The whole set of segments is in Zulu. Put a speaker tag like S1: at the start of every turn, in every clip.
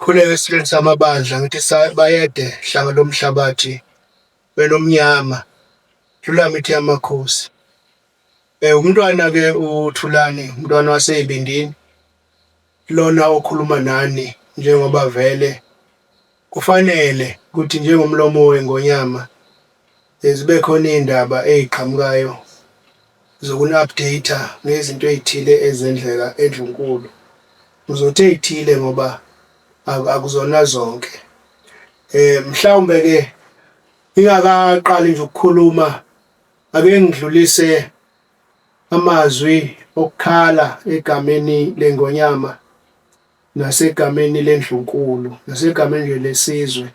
S1: Khuleka esilweni samabandla ngithi bayede hlanga lomhlabathi wena omnyama Dlulamithi yamakhosi. Umntwana ke uThulani umntwana waseYibindini lona okhuluma nani njengoba vele kufanele ukuthi njengomlomo wengonyama zibe khona iy'ndaba ey'qhamukayo zokuni-update ngezinto ey'thile ezenzeka eNdlunkulu. Ngizothi ey'thile ngoba akuzona zonke. Mhlawumbe ke ngingakaqali nje ukukhuluma ake ngidlulise amazwi okukhala egameni lengonyama nasegameni lendlunkulu nasegameni nje lesizwe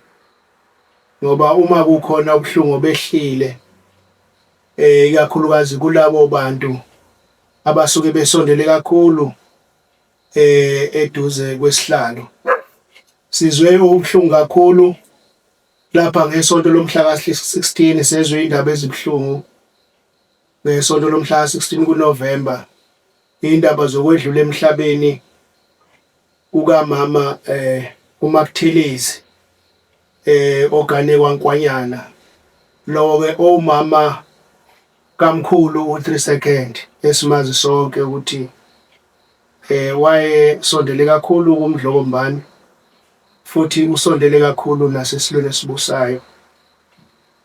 S1: ngoba uma kukhona ubuhlungu obehlile eh ikakhulukazi kulabo bantu abasuke besondele kakhulu eh eduze kwesihlalo sizwe ubuhlungu kakhulu lapha ngesonto lomhla ka-16 sezwe indaba ezibuhlungu ngesonto lomhla ka-16 kuNovember indaba zokwedlula emhlabeni kukamama eh uMaButhelezi eh ogane kwaNkwanyana lowo ke owumama kamkhulu u3 second esimazi sonke ukuthi eh wayesondele kakhulu kuMdlokombane futhi usondele kakhulu nasesilweni esibusayo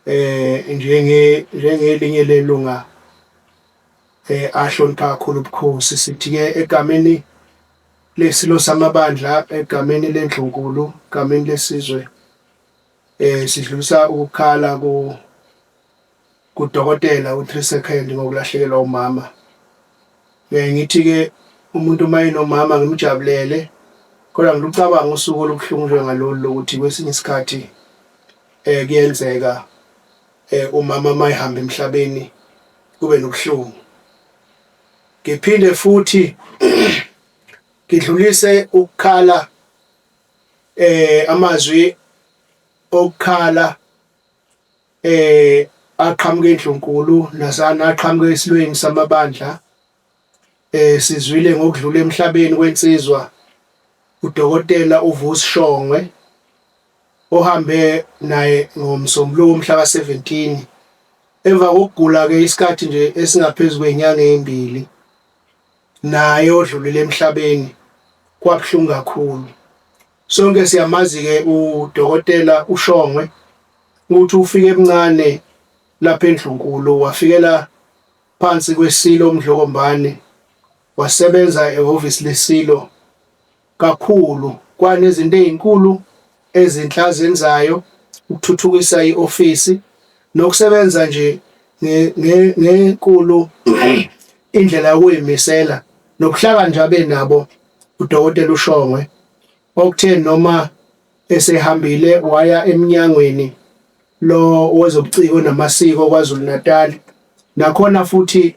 S1: eh njenge njengelinye lelunga eh ahlonipha kakhulu ubukhosi sithi ke egameni lesilo samabandla egameni lendlunkulu egameni lesizwe eh sidlulisa ukukhala ku kudokotela u3 second ngokulahlekelwa umama ngiyaye ngithi ke umuntu uma enomama ngimjabulele kodwa ngilucabanga usuku olubuhlungu njengalolu lokuthi kwesinye isikhathi eh kuyenzeka eh umama mayihamba emhlabeni kube nobuhlungu ngiphinde futhi ngidlulise ukukhala eh amazwi okukhala eh aqhamuka endlunkulu nasana aqhamuka esilweni samabandla eh sizwile ngokudlula emhlabeni kwensizwa uDokotela uVusi Shongwe ohambe naye ngoMsombuluko mhla ka-17 emva kokugula ke isikhathi nje esingaphezulu kwezinyanga ezimbili naye odlulile emhlabeni kwabuhlungu kakhulu sonke siyamazi ke uDokotela uShongwe ukuthi ufike emncane lapha endlunkulu wafikela phansi kwesilo uMdlokombane wasebenza ehhovisi lesilo kakhulu kwanezinto ezinkulu ezinhle azenzayo ukuthuthukisa iofisi nokusebenza nje ngenkulu indlela yokuyimisela nobuhlaka nje abenabo uDokotela uShongwe okuthe noma esehambile waya emnyangweni lo wezobuciko namasiko KwaZulu Natal nakhona futhi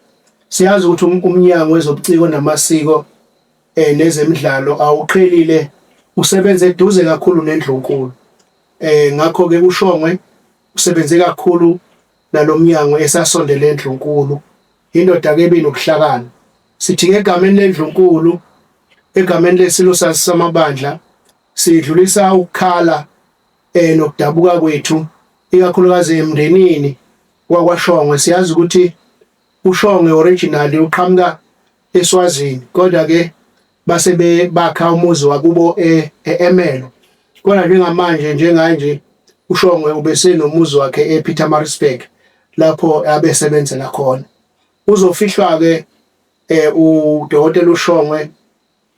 S1: siyazi ukuthi um-, umnyango wezobuciko namasiko eh nezemidlalo awuqhelile usebenza eduze kakhulu nendlunkulu eh ngakho ke uShongwe usebenze kakhulu nalomnyango esasondele endlunkulu indoda ke ebinobuhlakani sithi ngegameni lendlunkulu egameni lesilo samabandla sidlulisa ukukhala eh nokudabuka kwethu ikakhulukazi emndenini wakwaShongwe siyazi ukuthi uShongwe originally uqhamuka eSwazini kodwa ke base bakha umuzi wakubo e-Emelo kodwa njengamanje njenganje uShongwe ubesenomuzi wakhe ePietermaritzburg lapho abesebenzela khona uzofihlwa ke eh uDokotela uShongwe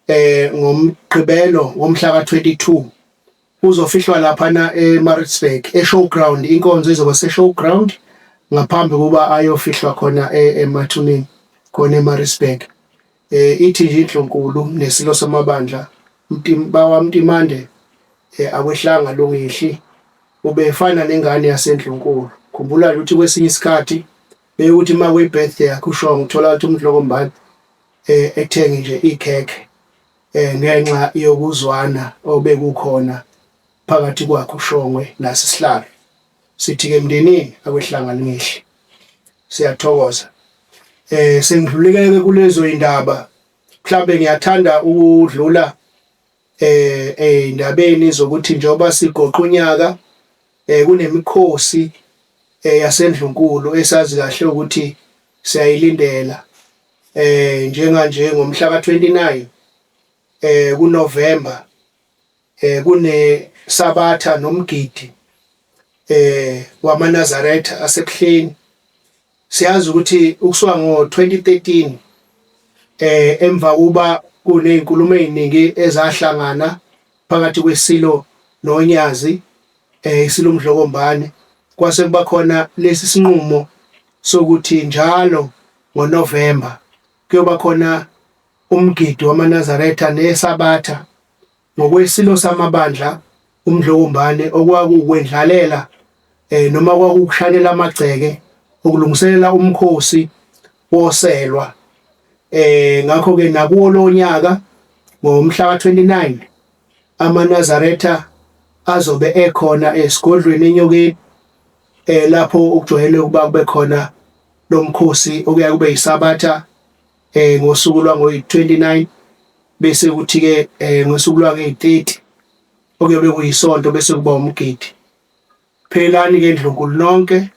S1: eh ngomgqibelo womhla ka-22 uzofihlwa lapha na eMaritzburg eShowground inkonzo izoba seShowground ngaphambi kuba ayofihlwa khona e, emathuneni khona eMaritzburg eh ithi nje indlunkulu nesilo samabandla bawa Mtimande eh, akwehlanga lungihli ubefana nengane yasendlunkulu khumbula nje ukuthi kwesinye isikhathi bekuthi uma kuyi birthday yakhe ushongo uthola ukuthi umdlokombane eh ethenge nje ikhekhe eh ngenxa yokuzwana obekukhona phakathi kwakhe uShongwe nasihlalo sithi ke mndenini akwehlanga lingehli siyathokoza eh sengidluleke kulezo indaba mhlambe ngiyathanda ukudlula Ey'ndabeni zokuthi njengoba sigoqa unyaka kunemikhosi yaseNdlunkulu esazi kahle ukuthi siyayilindela njenganje ngomhla ka-29 kuNovember kune Sabatha nomgidi wamaNazaretha aseBuhleni. Siyazi ukuthi ukusuka ngo-2013 emva kuba kunezinkulumo eziningi ezahlangana phakathi kweSilo noNyazi, iSilo uMdlokombane, kwase kuba khona lesi sinqumo sokuthi njalo ngoNovember kuyoba khona umgidi wamaNazaretha neSabatha ngokweSilo samabandla uMdlokombane, okwakukwendlalela noma kwakukushanela amagceke ukulungiselela umkhosi woselwa. Ngakho ke nakuwo lo nyaka ngomhla ka-29 amaNazaretha azobe ekhona esigodlweni eNyokeni, lapho okujwayele ukuba kube khona lomkhosi okuya kube yiSabatha ngosuku lwango-29, bese kuthi ke ngosuku lwange-30 okuyobe kuyisonto bese kuba umgidi. Phelani ke Ndlunkulu nonke,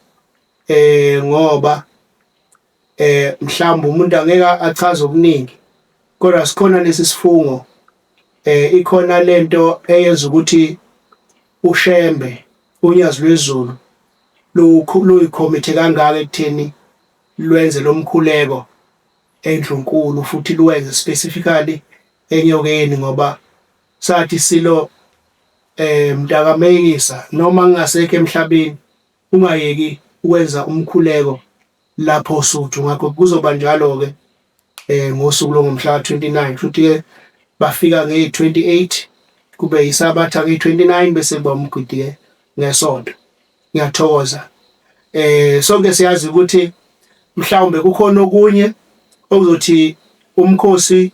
S1: ngoba mhlawumbe umuntu angeke achaze okuningi, kodwa sikhona lesi sifungo, ikhona lento eyenza ukuthi uShembe uNyazi lwezulu luyikhomithe kangaka ekutheni lwenze lomkhuleko eNdlunkulu futhi luwenze specifically eNyokeni, ngoba sathi silo mntakameyisa noma ngingasekho emhlabeni ungayeki ukwenza umkhuleko lapho Suthu. Ngakho kuzoba njalo ke ngosuku longomhla ka-29, futhi ke bafika nge-28 kube yiSabatha nge-29 bese kuba umgidi ke ngesonto. Ngiyathokoza. Sonke siyazi ukuthi mhlawumbe kukhona okunye okuzothi umkhosi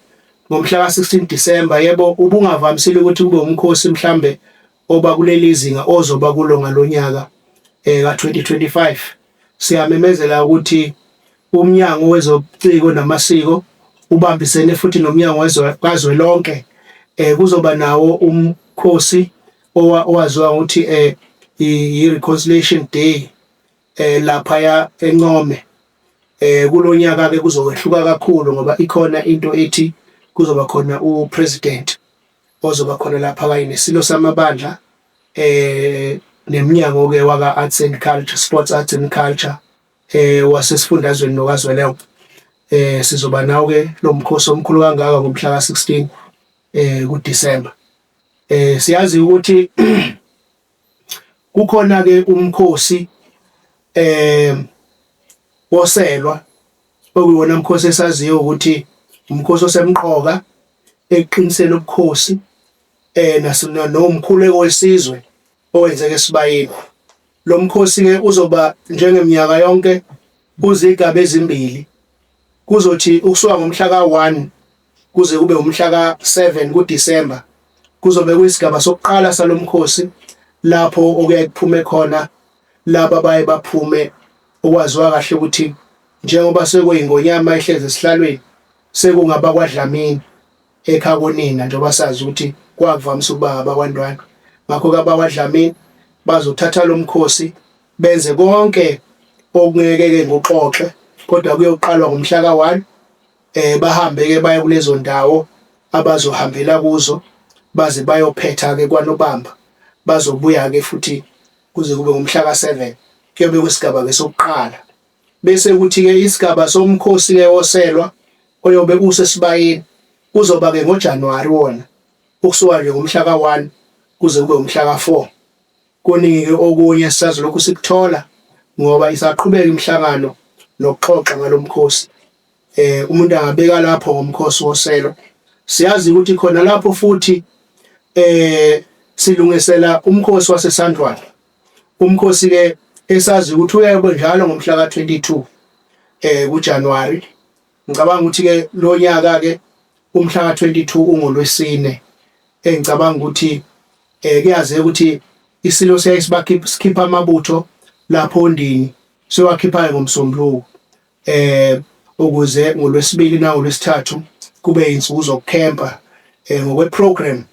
S1: ngomhla ka-16 December, yebo, ubungavamisile ukuthi kube umkhosi mhlambe oba kuleli zinga ozoba kulo ngalonyaka ka-2025. Siyamemezela ukuthi uMnyango wezobuCiko namaSiko ubambisene futhi noMnyango kazwelonke kuzoba nawo umkhosi owaziwa ngokuthi i-Reconciliation Day lapha ya eNcome. Kulonyaka ke kuzokwehluka kakhulu ngoba ikhona into ethi kuzoba khona upresident ozoba khona lapha kanye nesilo samabandla neminyango ke waka Arts and Culture, Sports Arts and Culture wasesifundazweni nokazwelonke. Sizoba nawo ke lo mkhosi omkhulu kangaka ngomhla ka-16 kuDecember. Siyazi ukuthi kukhona ke umkhosi woselwa, okuyiwona mkhosi esaziyo ukuthi umkhosi osemqoka ekuqiniseni ubukhosi nomkhuleko wesizwe owenzeka esibayeni. Lo mkhosi ke uzoba njengeminyaka yonke kuzigaba ezimbili, kuzothi ukusuka ngomhla ka-1 kuze kube umhla ka-7 kuDisemba kuzobe kuyisigaba sokuqala salomkhosi, lapho okuyaye kuphume khona laba baye baphume okwaziwa kahle ukuthi njengoba sekuyingonyama ehlezi esihlalweni sekungaba kwaDlamini ekhakonina, njengoba sazi ukuthi kwakuvamise ukuba abakwaNdwandwe. Ngakho-ke abakwaDlamini bazothatha lo mkhosi benze konke okungeke-ke nguxoxe, kodwa kuyoqalwa ngomhla ka-1, bahambe-ke baye kulezo ndawo abazohambela kuzo baze bayophetha-ke kwaNobamba, bazobuya-ke futhi kuze kube ngumhla ka-7, kuyobe kwisigaba-ke sokuqala. Bese kuthi-ke isigaba somkhosi-ke woselwa oyobe usesibayeni kuzoba-ke ngoJanuwari wona, ukusuka nje ngomhla ka-1 kuze kube umhla ka-4. Kuningi-ke okunye esisazolokhu sikuthola ngoba isaqhubeka imihlangano nokuxoxa ngalo mkhosi. Umuntu angabeka lapho ngomkhosi woselo. Siyazi ukuthi khona lapho futhi silungisela umkhosi waseSandlwana. Umkhosi ke esazi ukuthi uyabe njalo ngomhla ka-22 kuJanuary. Ngicabanga ukuthi ke lo nyaka ke umhla ka-22 ungolwesine, engicabanga ukuthi kuyazeka ukuthi isilo siyaye sikhipha amabutho lapho ondini, siwakhipha ngomsombuluko ukuze ngolwesibili nangolwesithathu kube insuku zokukhempa ngokwe program.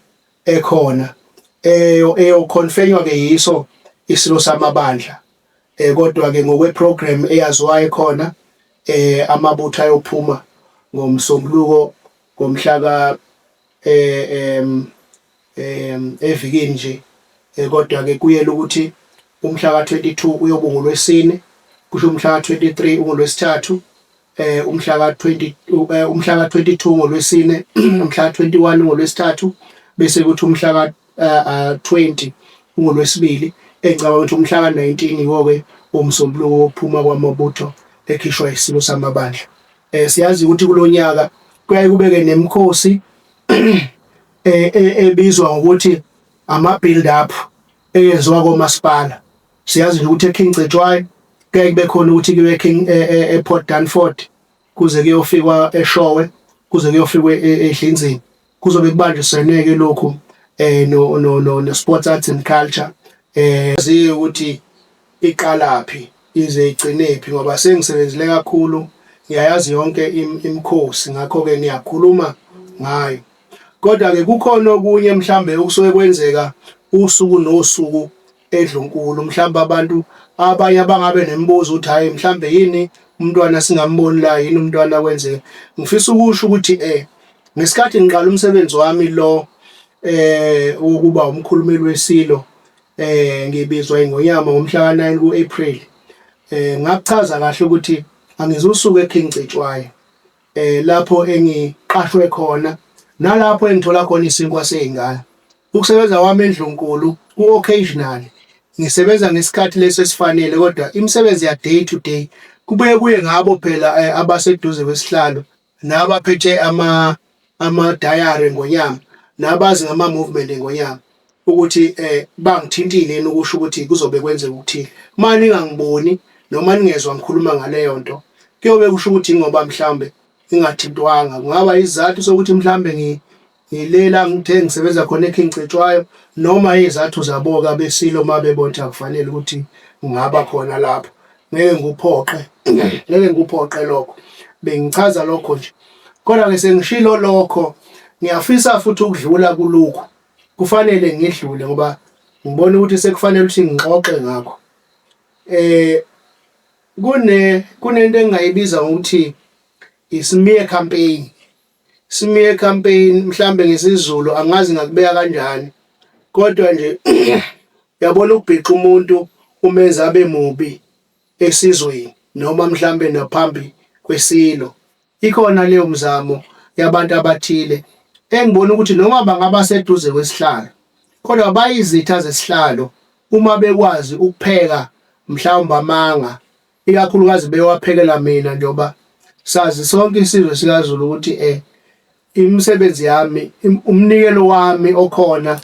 S1: ekhona eyo eyoconfirmwa ke yiso isilo samabandla. Kodwa ke ngokwe program eyaziwayo khona, amabutho ayophuma ngoMsombuluko ngomhla ka eh em evikini nje. Kodwa ke kuyela ukuthi umhla ka-22 uyoba ngolwesine, kusho umhla ka-23 ungolwesithathu, umhla ka-20, umhla ka-22 ngolwesine, umhla ka-21 ngolwesithathu, bese kuthi umhla ka-20 ungolwesibili. Engicabanga ukuthi umhla ka-19 yiwo-ke umsombuluko wokuphuma kwamabutho ekhishwa isilo samabandla. Siyazi ukuthi kulonyaka kuyaye kubeke nemikhosi ebizwa ngokuthi ama build up eyenziwa komasipala. Siyazi nje ukuthi eKing Cetshwayo kuyaye kube khona ukuthi kuyiwe eKing, ePort Dunford, kuze kuyofikwa eShowe, kuze kuyofikwa eDlinzini. Kuzobe kubanjisene-ke lokhu no no no no Sports, Arts and Culture. Ziye ukuthi iqalaphi ize igcinephi, ngoba sengisebenzile kakhulu, ngiyayazi yonke imikhosi, ngakho-ke ngiyakhuluma ngayo. Kodwa-ke kukhona okunye mhlambe okusuke kwenzeka usuku nosuku eNdlunkulu, mhlawumbe abantu abanye abangabe nemibuzo ukuthi hhayi, mhlambe yini umntwana singamboni la, yini umntwana kwenzeka. Ngifisa ukusho ukuthi ngesikhathi ngiqala umsebenzi wami lo wokuba umkhulumeli wesilo, ngibizwa ingonyama ngomhla ka-9 ku-April, ngakuchaza kahle ukuthi angizusuka eKing Cetshwayo, lapho engiqashwe khona nalapho engithola khona isinkwa sezingane. Ukusebenza kwami eNdlunkulu ku-occasional, ngisebenza ngesikhathi leso esifanele, kodwa imisebenzi ya day to day kubuye kuye ngabo phela abaseduze kwesihlalo nabaphethe ama-diary engonyama nabazi ngama-movement engonyama ukuthi bangithintile yini ukusho ukuthi kuzobe kwenzeka ukuthile. Uma ningangiboni noma ningezwa ngikhuluma ngaleyo nto, kuyobe kusho ukuthi ingoba mhlawumbe ngingathintwanga, kungaba izizathu sokuthi mhlawumbe ngilela ngithe ngisebenza khona eKing Cetshwayo, noma izathu zabo-ke abesilo uma bebona ukuthi akufanele ukuthi ngingaba khona lapho. Ngeke ngikuphoqe, ngeke ngikuphoqe lokho, bengichaza lokho nje. Kodwa-ke sengishilo lokho, ngiyafisa futhi ukudlula kulokhu, kufanele ngidlule ngoba ngibona ukuthi sekufanele ukuthi ngixoxe ngakho. Kunento engingayibiza ngokuthi i-smear campaign. Smear campaign mhlambe ngesiZulu angazi ngakubeka kanjani, kodwa nje uyabona ukubhixa umuntu umenza abe mubi esizweni noma mhlambe naphambi kwesilo. Ikhona leyo mzamo yabantu abathile engibona ukuthi noma bangaba seduze kwesihlalo, kodwa bayizitha zesihlalo uma bekwazi ukupheka mhlawumbe amanga, ikakhulukazi bewaphekela mina, njengoba sazi sonke isizwe sikaZulu ukuthi imisebenzi yami, umnikelo wami okhona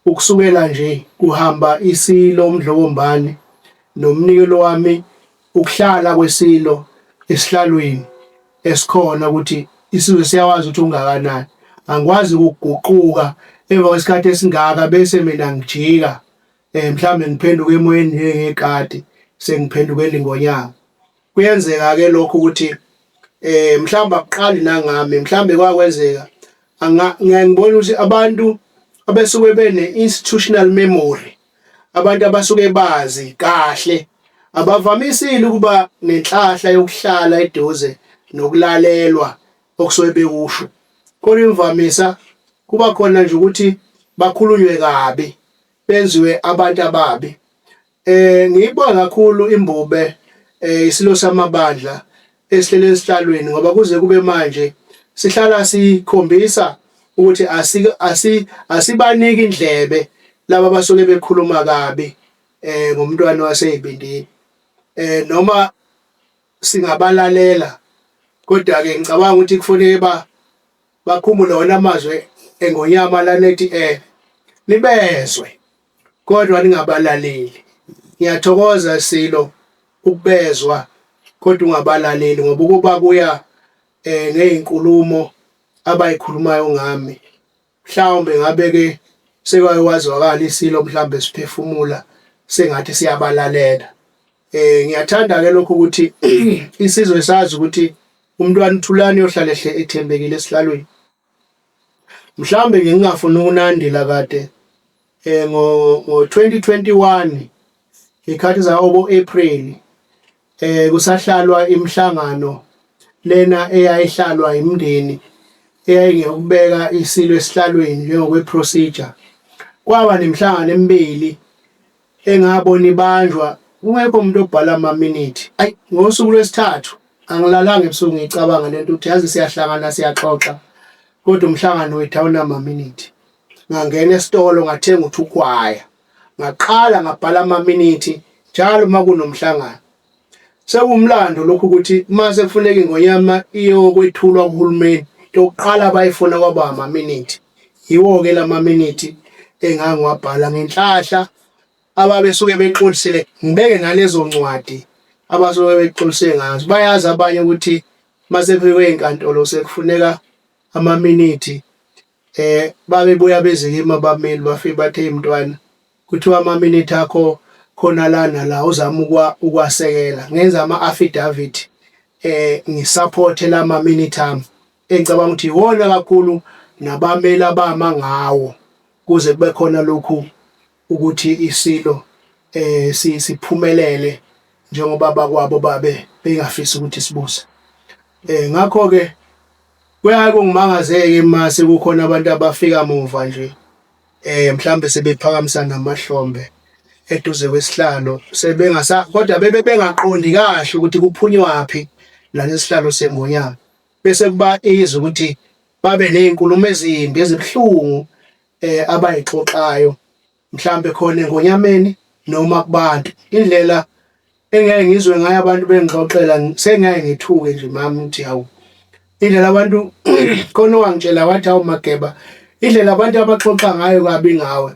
S1: ukusukela nje kuhamba isilo uMdlokombane, nomnikelo wami ukuhlala kwesilo esihlalweni esikhona, ukuthi isizwe siyawazi ukuthi ungakanani. Angikwazi ukuguquka emva kwesikhathi esingaka bese mina ngijika, mhlawumbe ngiphenduke emoyeni njengekati, sengiphendukela ingonyama. Kuyenzeka ke lokho ukuthi mhlawumbe akuqali nangami, mhlawumbe kwakwenzeka. Ngiyaye ngibone ukuthi abantu abesuke bene institutional memory, abantu abasuke bazi kahle, abavamisile ukuba nenhlahla yokuhlala eduze nokulalelwa okusuke bekusho. Kodwa imvamisa kuba khona nje ukuthi bakhulunywe kabi, benziwe abantu ababi. Ngiyibonga kakhulu imbube, isilo samabandla esihlele esihlalweni, ngoba kuze kube manje sihlala sikhombisa ukuthi asibaniki indlebe laba abasuke bekhuluma kabi ngomntwana waseYibindini. Noma singabalalela, kodwa ke ngicabanga ukuthi kufanele bakhumbule wona amazwi engonyama lana ethi nibezwe kodwa ningabalaleli. Ngiyathokoza Silo ukubezwa kodwa ungabalaleli, ngoba ukuba kuya ngezinkulumo abayikhulumayo ngami, mhlawumbe ngabe ke sekwake kwazwakala isilo mhlawumbe siphefumula sengathi siyabalalela. Ngiyathanda ke lokho ukuthi isizwe sazi ukuthi umntwana uThulani uyohlala ethembekile esihlalweni. Mhlawumbe ngingafuni ukunandela kade ngo 2021 ngekhathi zawo April kusahlalwa imihlangano lena eyayihlalwa imindeni eyayingekubeka isilo esihlalweni njengokwe procedure. Kwaba nemihlangano emibili engabona ibanjwa kungekho umuntu obhala amaminithi. Ayi, ngosuku lwesithathu angilalanga ebusuku ngicabanga lento ukuthi yazi siyahlangana siyaxoxa kodwa umhlangano wethu awunamaminithi. Ngangena esitolo ngathenga uthukhwaya, ngaqala ngabhala amaminithi njalo uma kunomhlangano. Sekuwumlando lokhu ukuthi uma sekufuneka iNgonyama iyokwethulwa kuhulumeni, into yokuqala abayifuna kwaba amaminithi. Yiwo-ke la maminithi engangiwabhala ngenhlahla ababesuke bexolisile, ngibeke nalezo ncwadi abasuke bexolise ngazo. Bayazi abanye ukuthi uma sekufikwe ey'nkantolo sekufuneka amaminithi. Babebuya beze kimi abameli bafike bathi, eyi mntwana, kuthiwa amaminithi akho khona la nala uzama ukwasekela. Ngenza ama-affidavit ngisaphothe la maminithi ami engicabanga ukuthi iwona kakhulu nabameli abama ngawo kuze kube khona lokhu ukuthi isilo siphumelele njengoba bakwabo babe bengafisi ukuthi sibuse. Ngakho ke kuyaye kungimangazeke uma sekukhona abantu abafika muva nje mhlambe sebephakamisa namahlombe eduze kwesihlalo sebengasa kodwa bebe bengaqondi kahle ukuthi kuphunywaphi lana esihlalo sengonyama, bese kuba izwe ukuthi babe nezinkulumo ezimbi ezibuhlungu abayixoxayo mhlambe khona engonyameni noma kubantu. Indlela engeke ngizwe ngayo abantu bengixoxela sengeke ngithuke nje mama ukuthi hawu, indlela abantu khona owangitshela wathi hawu Mageba, indlela abantu abaxoxa ngayo kabi ngawe,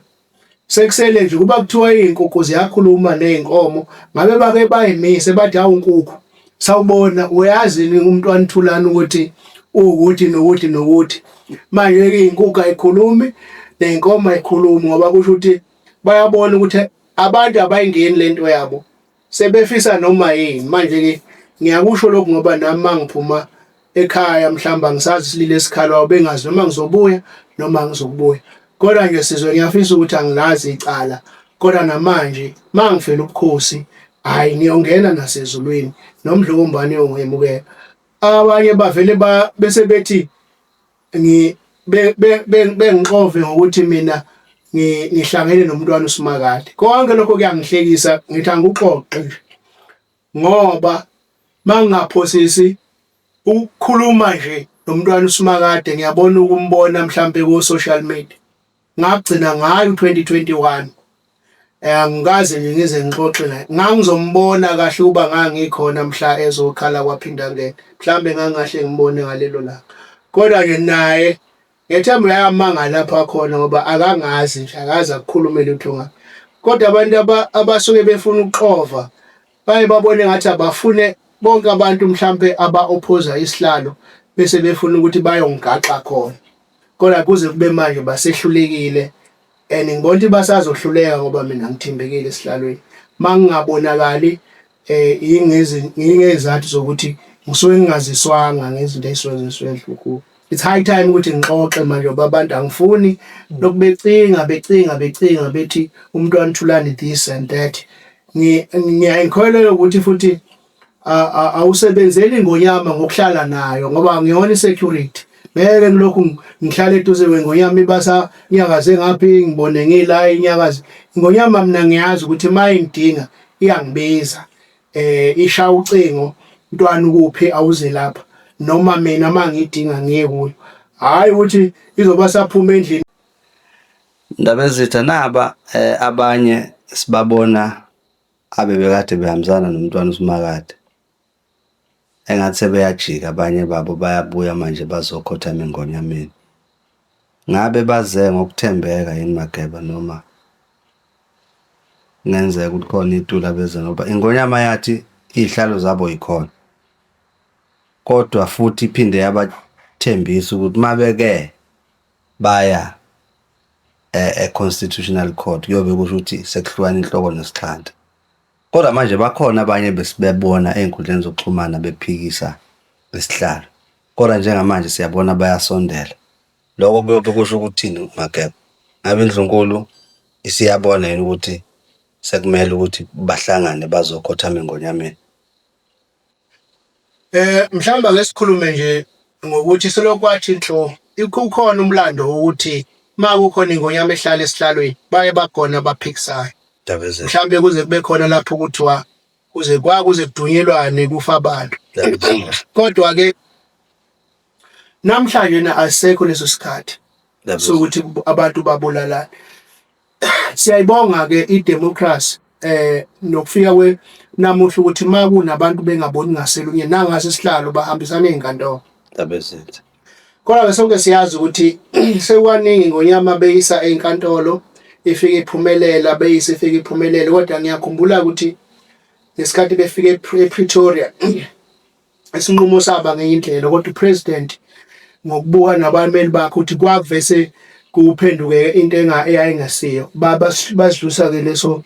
S1: sekusele nje kuba kuthiwa iy'nkukhu ziyakhuluma ney'nkomo, ngabe bake bayimise bathi hawu nkukhu, sawubona, uyazi yini umntwana Thulani ukuthi uwukuthi nokuthi nokuthi. Manje-ke iy'nkukhu ayikhulumi ney'nkomo ayikhulumi ngoba kusho ukuthi bayabona ukuthi abantu abayingeni lento yabo, sebefisa noma yini. Manje-ke ngiyakusho lokhu ngoba nami mangiphuma ekhaya mhlawumbe angisazi isililo esikhalwayo, bengazi noma ngizobuya noma angizokubuya. Kodwa nje sizwe ngiyafisa ukuthi angilazi icala, kodwa namanje mangifela ubukhosi, hhayi ngiyongena nasezulwini noMdlokombane uyongemukela. Abanye bavele bese bethi bengixove ngokuthi mina ngihlangene nomntwana uSimakade. Konke lokho kuyangihlekisa, ngithi angikuxoxe nje ngoba mangingaphosisi ukukhuluma nje nomntwana uSimakade ngiyabona ukumbona mhlambe ku social media. Ngagcina ngayo u-2021, angikaze nje ngize ngixoxe naye. Ngangizombona kahle uba ngangikhona mhla ezokhala kwaphindangene, mhlambe ngangahle ngibone ngalelo langa. Kodwa nje naye ngethemba uyamangala lapho akhona ngoba akangazi nje, akaze akukhulume lutho ngami. Kodwa abantu abasuke befuna ukuxova baye babone ngathi abafune bonke abantu mhlampe aba-ophoza isihlalo bese befuna ukuthi bayongigaxa khona. Kodwa kuze kube manje basehlulekile and ngibona ukuthi basazohluleka ngoba mina ngithembekile esihlalweni. Mangingabonakali ingezathu zokuthi ngisuke ngingaziswanga ngezinto ey'suke zisuke zidlukuwe. It's high time ukuthi ngixoxe manje ngoba abantu angifuni lokhu becinga becinga becinga bethi umntwana Thulani this and that. Ngiyayikholelwa ukuthi futhi awusebenzeli ingonyama ngokuhlala nayo ngoba angiyona i-security. Ngeke ngilokhu ngihlale eduze kwengonyama ibasa inyakaze ngaphi ngibone ngila inyakaze. Ingonyama mina ngiyazi ukuthi uma ingidinga iyangibiza, ishaya ucingo, mntwana ukuphi awuze lapha, noma mina uma ngidinga ngiye kuyo. Hhayi ukuthi izoba saphuma endlini.
S2: Ndabezitha naba abanye sibabona abebekade behambisana nomntwana uSimakade. Engathi sebeyajika abanye babo bayabuya manje bazokhothama engonyameni. Ngabe baze ngokuthembeka yini Mageba noma kungenzeka ukuthi khona itulo abeze ngoba ingonyama yathi iy'hlalo zabo yikhona. Kodwa futhi iphinde yabathembisa ukuthi uma beke baya e-Constitutional Court kuyobe kusho ukuthi sekuhlukana inhloko nesixhanti. Kodwa manje bakhona abanye besibebona ey'nkundleni zokuxhumana bephikisa isihlalo. Kodwa njengamanje siyabona bayasondela. Lokho kuyobe kusho ukuthini Mageba? Ngabe indlunkulu isiyabona yini ukuthi sekumele ukuthi bahlangane bazokhothama engonyameni?
S1: Mhlawumbe ake sikhulume nje ngokuthi selokhu kwathi nhlo kukhona umlando wokuthi uma kukhona ingonyama ehlala esihlalweni baye bakhona abaphikisayo.
S2: Ndabezitha.
S1: Mhlawumbe kuze kube khona lapho kuthiwa kuze kwakuze kudunyelwane kufa abantu.
S2: Ndabezitha.
S1: Kodwa ke namhlanje na asisekho leso sikhathi sokuthi abantu babulalane. Siyayibonga ke idemocracy nokufika kwe namuhla ukuthi makunabantu bengaboni ngaselunye nangase sihlalo bahambisana ezinkantolo.
S2: Ndabezitha.
S1: Kodwa ke sonke siyazi ukuthi sekukaningi ngonyama beyisa enkantolo ifike iphumelela beyise ifike iphumelele kodwa ngiyakhumbula ukuthi ngesikhathi befike ePretoria isinqumo saba ngenye indlela kodwa upresident ngokubuka nabameli bakhe ukuthi kwakuvese kuphenduke into enga eyayingasiyo basidlusa ke leso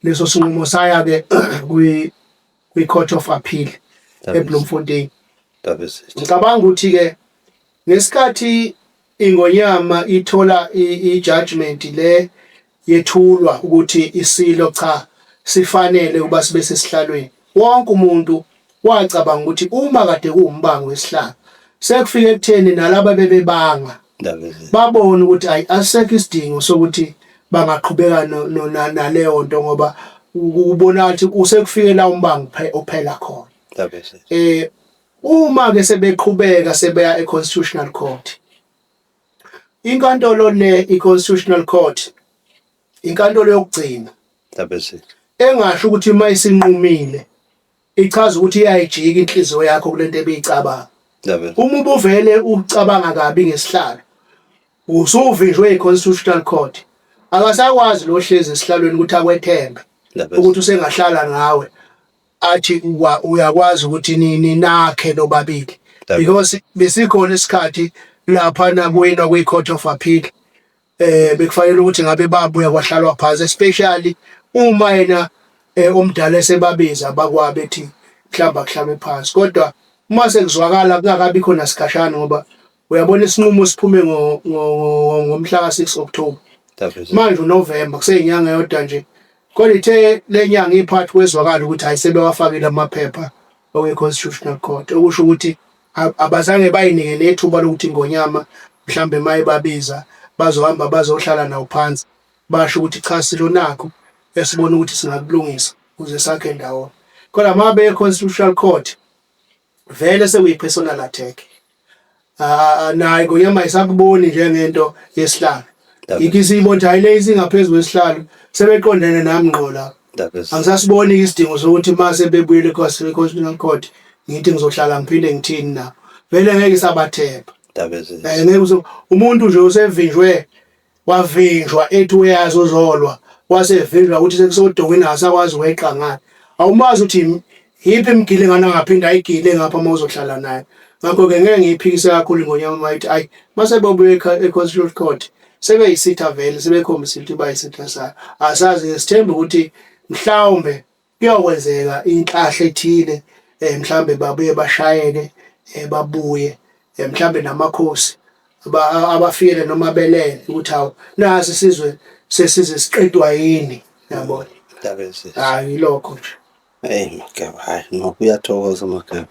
S1: leso sinqumo saya ke kwi kwi court of appeal eBloemfontein. Ngicabanga ukuthi ke ngesikhathi ingonyama ithola i-judgment le yethulwa ukuthi isilo cha sifanele ukuba sibe sesihlalweni wonke umuntu wacabanga ukuthi uma kade kuwumbango wesihlalo sekufike ekutheni nalaba bebebanga babona ukuthi ayi asisekho isidingo sokuthi bangaqhubeka naleyo nto ngoba ubona ukuthi usekufike la umbango uphela khona. Uma ke sebeqhubeka sebeya e-Constitutional Court, inkantolo le i-Constitutional Court inkantolo yokugcina engasho ukuthi uma isinqumile ichaza ukuthi iyayijika inhliziyo yakho kulento ebiyicabanga. Uma ubuvele ucabanga kabi ngesihlalo usuvinjwe i-Constitutional Court akasakwazi lo hlezi esihlalweni ukuthi akwethembe ukuthi usengahlala ngawe athi uyakwazi ukuthi ninakhe nobabili because besikhona isikhathi lapha nakuwinwa kwi-Court of Appeal bekufanele ukuthi ngabe babuya kwahlalwa phansi especially uma yena omdala esebabiza bakwabe ethi mhlawumbe akuhlalwe phansi kodwa uma sekuzwakala kungakabi khona sikhashana ngoba uyabona isinqumo siphume ngomhla ka-6 October manje uNovember kuseyinyanga yodwa nje kodwa ithe lenyanga iphathi kwezwakala ukuthi hayi sebewafakile amaphepha owe-Constitutional Court okusho ukuthi abazange bayinike nethuba lokuthi ingonyama mhlambe maye babiza bazohamba bazohlala nawo phansi basho ukuthi cha silo nakho esibona ukuthi singakulungisa ukuze sakhe ndawonye kodwa uma beye Constitutional Court vele sekuyi personal attack. Naye Ngonyama ayisakuboni njengento yesihlalo. Yikho isibona ukuthi hayi le isingaphezu kwesihlalo sebeqondene nami ngqo la. Angisasiboni isidingo sokuthi mase bebuyele e-Constitutional Court ngithi ngizohlala ngiphinde ngithini nabo. Vele ngeke isabathemba. Ngeke umuntu nje usevinjwe wavinjwa ethi uyazi uzolwa wasevinjwa ukuthi sekusodongweni akasakwazi ukweqa ngale awumazi ukuthi yiphi imgile ngane angaphinda ayigile ngapha uma uzohlala naye ngakho-ke ngeke ngiyiphikise kakhulu ingonyama uma ithi ayi mase bebuye e-constitutional court sebeyisitha vele sebekhombisile ukuthi bayisitha sayo asazi-ke sithembe ukuthi mhlawumbe Kuyokwenzeka inhlahla ethile mhlambe babuye bashayeke babuye mhlambe namakhosi abafikele noma belele ukuthi hawu nasi isizwe sesize siqedwa yini yabona.
S2: Ndaba ezinhle.
S1: Hayi yilokho nje.
S2: Hey Mageba, hayi nokho uyathokoza Mageba.